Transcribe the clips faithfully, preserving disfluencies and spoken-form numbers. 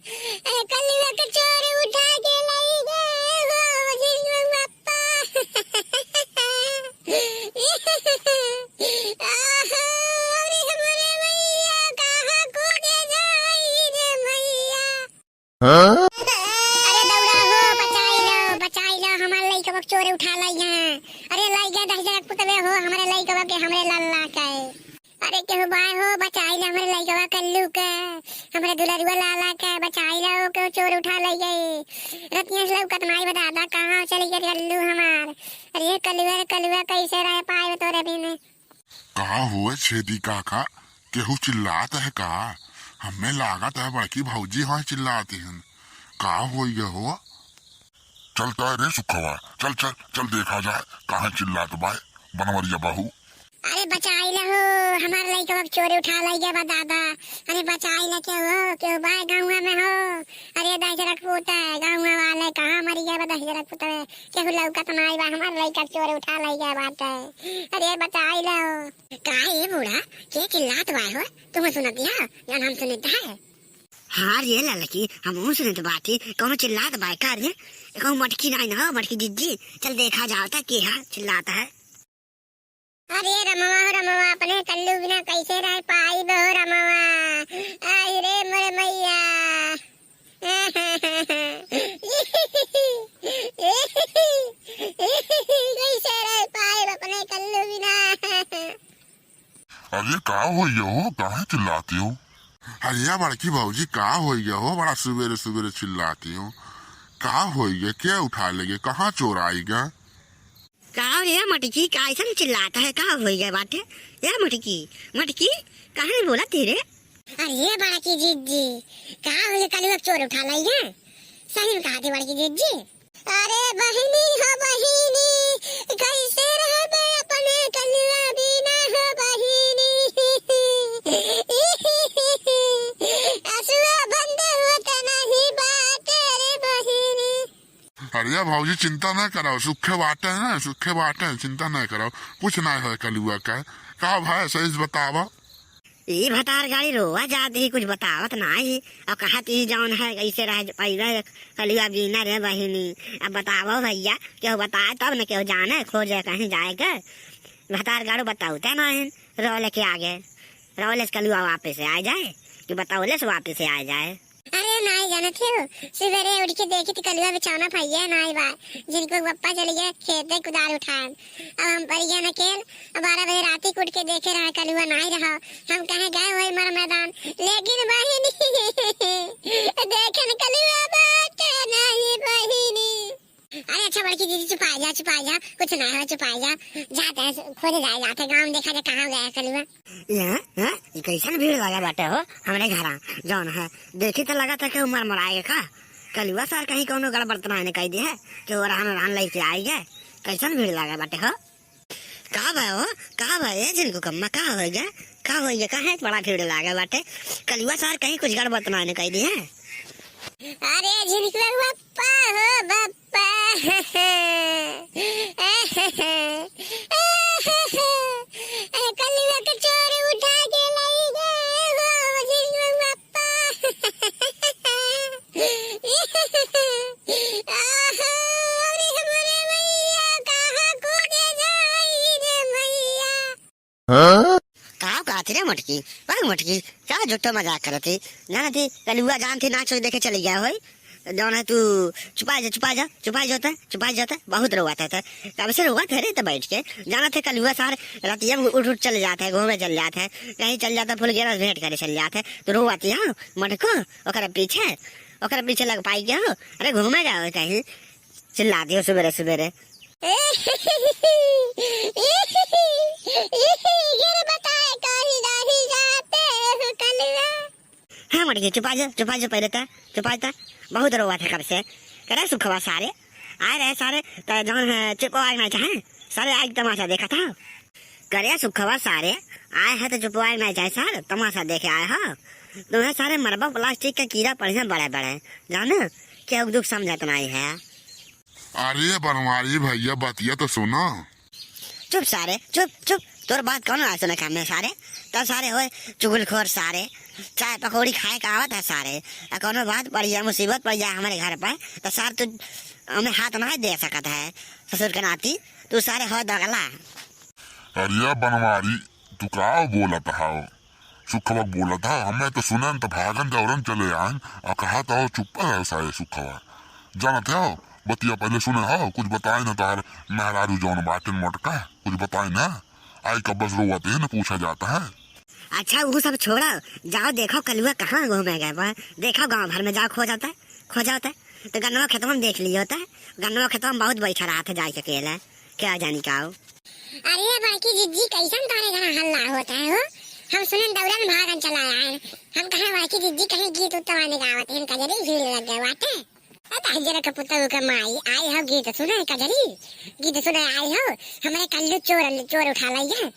अरे कलुआ के चोर उठा के लई गए हो, झिनकू बप्पा। आहा, अरे हमरे मैया, कहाँ कूदे जाई रे मैया। हाँ? अरे दौड़ा हो, बचाई लो, बचाई लो, हमार लइकवा के चोर उठा लई हैं। अरे लई गए दहिजरा के पुतवे हो, हमरे लइकवा के, हमरे लल्ला के। अरे केहू बाय हो, बचाई ले हमरे लइकवा कल्लू के, हमरे दुलरुआ लाला के, बचाई ले हो, केहू चोर उठा लई गए। रतिया से लौकत नाई बा दादा, कहाँ चली गए कल्लू हमार। अरे कलुआ रे कलुआ, कैसे रह पाए तोरे बिन। का हुए छेदी काका, केहू चिल्लात है का? हमें लागत है बड़की भौजी हाँ चिल्लाती हन। का होई गए हो? चलता है रे सुखवा, चल, चल, चल देखा जाए, काहे चिल्लात बाय बनवरिया बहू। अरे बचाई ला हो, हमार लइकवा के चोर उठा लई गए बा दादा। अरे बचाई ला, केहू हो, केहू बा गाँव में हो। अरे दहिजरा के पूत है, गाँव वाले कहाँ मरी गए बा दहिजरा के पूत है। केहू लौकत नाई बा, हमार लइका के चोर उठा लई गए बाटे। अरे बचाई ला हो। का ए बूढ़ा, के चिल्लात बाय हो? तुम सुनत हो, या हम सुनत है? हाँ रे ललकी, हमहू सुनत बाटी, कौनो चिल्लात बाय का रे? कहूँ मटकी नाई न हो, मटकी जिज्जी, चल देखा जाओ त के है चिल्लात है। अरे रमवा हो रमवा, अपने कल्लू बिना कैसे रह पाई बहो रमवा। आई रे मोरे मैया। कैसे रह पाए अपने कल्लू बिना। अरे का होई गया हो, काहे चिल्लाती हो? अरे या बड़की भौजी, का होई गया हो, बड़ा सुबेरे सुबेरे चिल्लाती हो? का होई गया, क्या उठा ले गए, कहाँ चोर आई गया? का रे मटकी, का ऐसन चिल्लाता है, का होई गया बाटे? या मटकी, मटकी, काहे नहीं बोला तेरे? अरे बड़की जिज्जी, का होई गया, कलुआ के चोर उठा लाई है? सही में कहा थी बड़की जिज्जी। अरे बहिनी हो बहिनी, कैसे रहबे अपने कलुआ बिना हो बहिनी। असुआ बंद होत नहीं बाटे रे बहिनी। अरे भौजी चिंता ना कराओ, सुखे बाटे हैं, सुखे बाटे हैं, चिंता ना कराओ, कुछ ना है कलुआ का। का भाई सही से बतावा। ई भतार गाड़ी रोवा जात ही, कुछ बतावत नाही। अब कहत ही जौन है, कैसे रह, पैदा कलिया बीना रे बहिनी। अब बतावो भैया, केहू बताए तब न केहू जाने, खोजे कहीं जाए के। भतार गाड़ू बतावते नाही, रोले के आगे, रोले से कलुआ वापस से आ जाए, कि बतावले से वापस से आ जाए। अरे नाई जानत हो, सुबेरे उठ के देखी त कलुआ बिछौना फइया नाई बा। झिनकू के बप्पा चली गए खेते कुदार उठाए। अब हम परिया न केल, अब बारह बजे राती के उठ के देखे रहा कलुआ नाई रहा। हम कहे गए होई मर मैदान, लेकिन बहिनी देखे न कलुआ बाटे नाई बहिनी। अरे अच्छा बड़की दीदी चुपाई जा, चुपाई जा, कुछ ना हो चुपाई जा। जाते हैं खोजे जाए, जाते हैं गाँव में देखा जाए कहाँ गया है कलुआ। ये, हैं? ये कैसन भीड़ लगा बाटे हो हमरे घरा? जौन है, देखी तो लगा था कि उमर मराए का। कलुआ सार कहीं कौनो गड़बड़ तो नहीं कह दी है कि वो रहन रहन लेके आई है। कैसन भीड़ लगा बाटे हो? का भा हो? का भा ए झिनकू कम्मा? का हो गया? का हो गया? काहे बड़ा भीड़ लगा बाटे? कलुआ सार कहीं कुछ गड़बड़ तो नहीं कह दी है? अरे झिनकू बप्पा हो बप्पा। कलुआ के चोर उठा के लई गए हो, झिनकू बप्पा। आहा, अरे हमरे मैया, कहाँ कूदे जाई रे मैया। हाँ? का कहत रे मोटकी? पर मोटकी, का झूठो मजाक करत ही? जानत ही, कलुआ जानत ही, नाच देखे चली गया होई। जौन है तू, छुपा जा, छुपा जा, छुपा जाता, छुपा जाता, बहुत रोवत है। कब से रोवत है रे तो बैठ के? जानत है कलुआ सार रतिया में उठ उठ चले जात है, घूमे चल जात है, कहीं चल जाता, फुलगेरा से भेंट करे चल जात है, तो रोवत है, हाँ, मटको, ओकरे पीछे, ओकरे पीछे लग पाई क्या हो? अरे घूमे गए हो कहीं, चिल्ला दियो सुबेरे सुबेरे। ये बताए कहीं नहीं जाते हो कलुआ। हाँ, मर गए, चुपा जा, चुपा जा, पहले ता, चुपा जा ता। बहुत रोवा था कब से। करे सुखवा सारे, आए रहे सारे, त जौन है, चुपो आग ना चाहे, सारे आग तमाशा देखा था। करे सुखवा सारे, आए है तो चुपो आग ना चाहे सारे, तमाशा देखे आए हो। तुम्हें सारे मरबा प्लास्टिक का कीड़ा पड़े हैं बड़े बड़े, जानो, केहू दुख समझत नहीं है। अरे बनवारी भैया, बतिया तो सुनो। चुप सारे, चुप, चुप। तोर बात कौन आज सुने काम में सारे? तब सारे होए चुगलखोर सारे। चाय पकौड़ी खाए का आवत है सारे, आ कौनो बात पड़ जाए, मुसीबत पड़ जाए हमरे घर पर, तो सार तू हमें हाथ ना दे सकत है। ससुर के नाती, तू सारे हो दगला। अरे बनवारी, तू का बोलत हव? सुखवा बोलत हव, हमें तो सुनन तो भागन दौड़न चले आएन, आ कहा तो चुप रहो सारे सुखवा। जानत हो, बतिया पहले सुने हो, कुछ बताए ना तार मेहरारू जौन बाटन मोटका, कुछ बताए ना। आई कब बस रोवत है ना पूछा जाता है। अच्छा, वो सब छोड़ा, जाओ देखो कलुआ कहाँ घूमे गए बा, देखो गाँव भर में जाओ खो जाता है, खो जाता है। तो गन्नवा खेतवा में देख लियो होता है, गन्नवा खेतवा में बहुत बैठा रहा था जाए के अकेला, क्या जानी का हो। अरे बड़की जिज्जी, कैसन तारे घरा हल्ला होता है हो? हम सुनन दौड़न भागन चला आए। हम कहे बड़की जिज्जी कहीं गीत उत्तवाने गावत हैं, कजरी भीड़ लग गए बाटे। ए, तहजरा के पुतहु के माई, आई हो गीत सुने कजरी, गीत सुने आई हो, हमरे कल्लू चोर, चोर उठा लई है।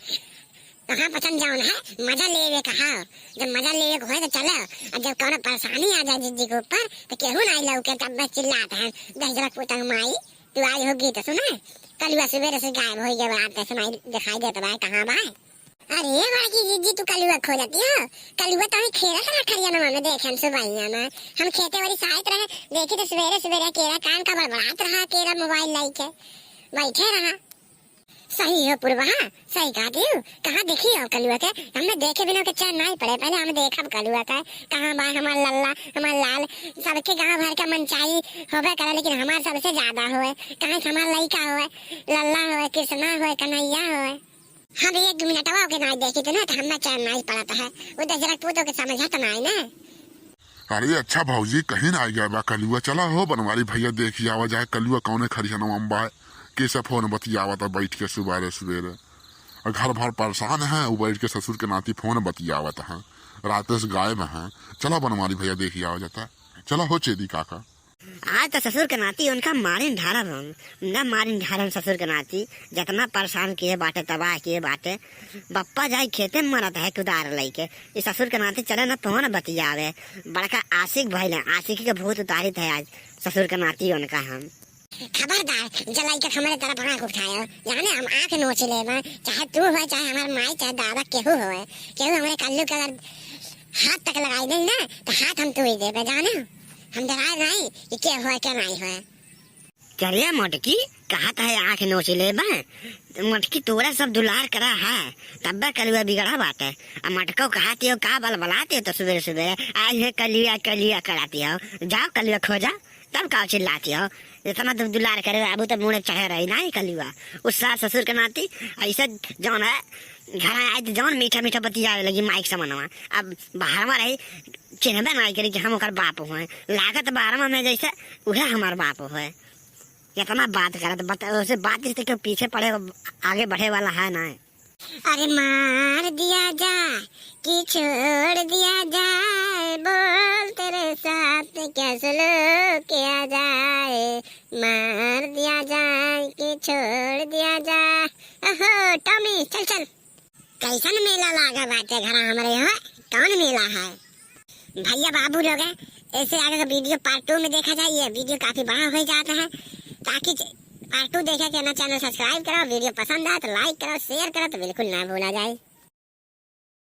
कहाँ पसंद जाओ ना है, मजा लेवे कहा। जब मजा लेवे के होए तो चलो, और जब कौनो परेशानी आ जाए जिज्जी के ऊपर, तो केहू ना लौके, तब बस चिल्लात हैं, दहजरा के पुतहु के माई, तू आई हो गीत सुने, कलुआ सुबेरे से गायब हो गया, रात में सुनाई दिखाई देत बा, कहाँ बा? अरे बड़की जिज्जी, तू कलुआ खोजती हो? कलुआ तो ही खेलत रहा खरियानवा में, देखे हम सुबहिया में, हम खेते वाली साइत रहे, देखी तो सुबेरे सुबेरे केरा कान का बड़बड़ात रहा, केरा मोबाइल लाई के बैठे रहा। सही हो पुरबहा, सही कहा दियो, कहाँ देखी हो कलुआ के? हमने देखे बिना के चैन नहीं पड़े, पहले हम देखब कलुआ के, कहाँ बा हमार लल्ला, हमार लाल, सबके गाँव भर का मनचाही होबे करे, लेकिन हमार सबसे ज्यादा होए, कहाँ से हमार लइका होए, लल्ला होए, कृष्णा होए, कन्हैया होए। हम एक मिनटवा के नाई देखी तो ना, तो हमें चैन नाई पड़त है। वो दशरथ पूतो के समझत नाई ना। अरे अच्छा भौजी, कहीं ना आ गया बा कलुआ। चला हो बनवारी भैया, देखी आवा जाए कलुआ कौने खरिहनवा में बा, कैसे फोन बतियावत है बैठ के सुबेरे सुबेरे। और घर भर परेशान है, वो बैठ के ससुर के नाती फोन बतियावत है, रात से गायब है। चला बनवारी भैया, देखी आवा जाता। चला हो चेदी काका। आज तो ससुर के नाती उनका मारिन ढारब हम, न मारिन ढारब ससुर के नाती, जतना परेशान किए बाटे, तबाह किए बाटे। बप्पा जाई खेते में मरत है कुदार लइके, ई ससुर के नाती चले न फोन बतियावे। बड़का आशिक भइल है, आशिकी के भूत उतारित है आज ससुर के नाती उनका हम। खबरदार, जे लइके हमरे तरफ आँख उठायो, जाने हम आँख नोच लेबा, चाहे तू होए, चाहे हमार माई, चाहे दादा, केहू होए, केहू हमरे कल्लू के अगर हाथ तक लगाई देई ना, तो हाथ हम तोड़ देबे, जाने। हम डराए नहीं कि के होए, के नहीं होए। चलिए मोटकी, कहा तो है आँख नोच लेबे। मोटकी तोरा सब दुलार करा है, तब्बे कलुआ बिगड़ा बाटे। आ मोटको कहा तियो का बलबलाते हो तो सुबेरे सुबेरे, आई है कलुआ, कलुआ कराती हो। जाओ कलुआ खोजा, तब का चिल्लाती हो। इतना दु-, दुलार करे बाबू तो मुड़े चढ़े रही ना कलुआ। उस सास ससुर के नाती ऐसे जौन है, घर आए तो जौन मीठा मीठा बतियावे लगी माइक समनवा। अब बाहरवा रही, चिन्हबे ना करी कि हम ओकर बाप हुए। लागत बारहवा में जैसे उहे हमार बाप हुए। इतना बात करत, बत-, उसे बात जैसे केहू पीछे पड़े, आगे बढ़े वाला है ना। अरे मार दिया जाए कि छोड़ दिया जाए, बोल तेरे साथ क्या सलूक किया जाए, मार दिया जाए कि छोड़ दिया जाए। ओहो टॉमी, चल चल। कैसन मेला लागा बाटे घरा हमरे हो? कौन मेला है? भैया बाबू लोग हैं, ऐसे आगे का वीडियो पार्ट टू में देखा जाए। ये वीडियो काफी बड़ा हो जाता है, ताकि पार्ट टू देखे के ना, चैनल सब्सक्राइब करो, वीडियो पसंद आए तो लाइक करो, शेयर करो तो बिल्कुल ना भूला जाए।